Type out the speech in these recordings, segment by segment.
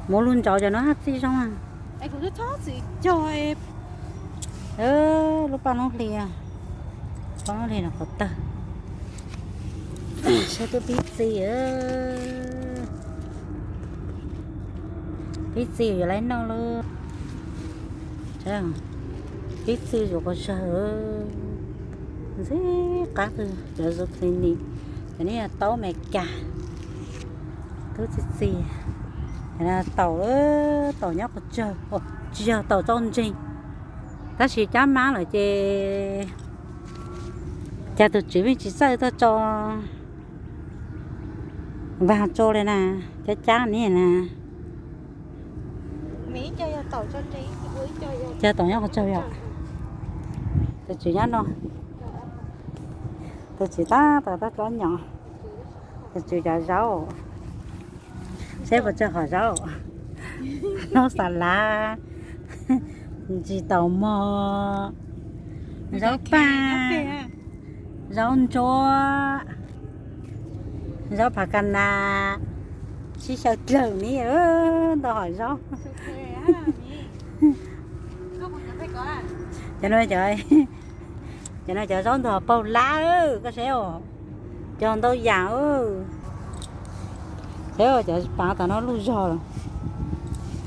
Muab lub ntsauv cov no haj txij zoo. Lub paj lub hli, paj lub hli no qhov tawg. Saib twb pib txi, pib txi yuav laiv noj lawm. Pib txi zuj quas zag. Ntxim qab kawg cov zucchini, cov nej taub Amelikas. Twb txi txi. Taum, taum nyob quas tsawg, tsis yog taum txaus ntseeg. Tab sis cab mab lawm ces cas tus tswv yeej tsis txawj tuaj tso vas tso li na, cab cab ni na. Cas taum nyob quas tsawg yom? Tus tswv nyob no, tus tswv tab tom tuaj tso nyom, tus tswv cov zaub. Seb puas tsawg qhov zaub. Zaub xa lav, ntsis taum mog, zaub paj, zaub ntsuab, zaub phav ka nas, sib xyaw dlawg ni, ntau hom zaub. Cov no, cov no cov zaub ntog paug lab, koj saib, cog ntau yam. Saib cov paav tom no luj zog lawm.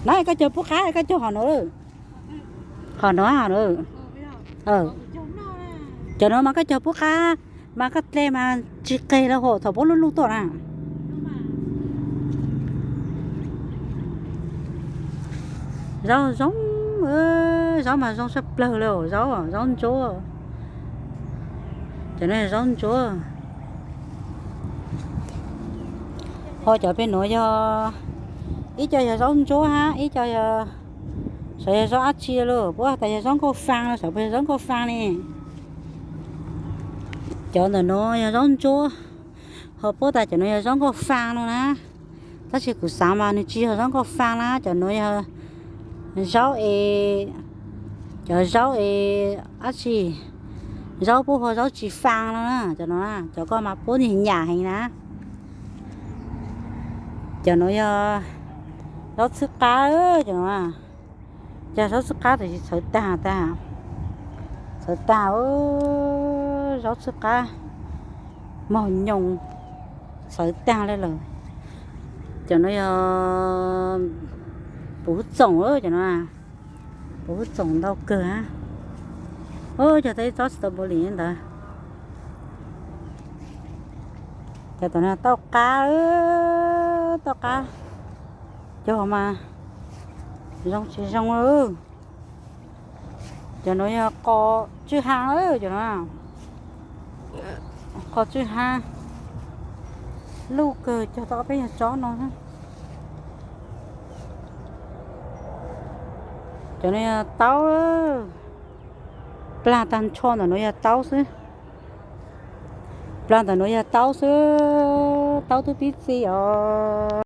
Na koj cog pub qab, koj cog hom no, hom no, hom no. Cov no mas koj cog pub qab mas koj dle mas tsis qeg los hos thaum pub luj luj tuaj na. Zaub zoo, zaub mas zoo tshaj plawg li, zaub, zaub ntsuab. Cov no yog zaub ntsuab. Ho cov pem nuav yog, ib co yog zaub ntsuab hab ib co yog, xyov yog zaub dab tsi lawm, puab tas yog zaub nkauj faa no, xyov puas yog zaub nkauj faa ne. Cov ntawm nuav yog zaub ntsuab, ho puab tas cov nuav yog zaub nkauj faa no na. Tab sis kuv xaav mas nwg tsis yog zaub nkauj faa na, cov nuav yog zaub es, cov zaub es dab tsi, zaub puab hu zaub tsis faa no na, cov nuav na, cov koj mas puab nyam nyam heev na. Cov nuav yog zaub txhwb qab, cov nuav, cov zaub txhwb qab tab sis txhawv tag tag, txhawv tag, zaub txhwb qab mog nyoos, txhawv tag li lawm. Cov nuav yog puv txoom, cov nuav puv txoom ntau kawg. Cog tau ib tsob strawberry ntawd. Cov tom no tauj qab, tauj qab, cog mas zoo tsis zoo. Cov nuav yog qos tswj ha, cov nuav qos tswj ha, luj kawg, cog tau peb nyuag tsob no. Cov nuav yog taub, plag tag nrho ntawm nuav yog taub xwb. Plag ntawm nuav yog taub xwb, taub twb pib txi os.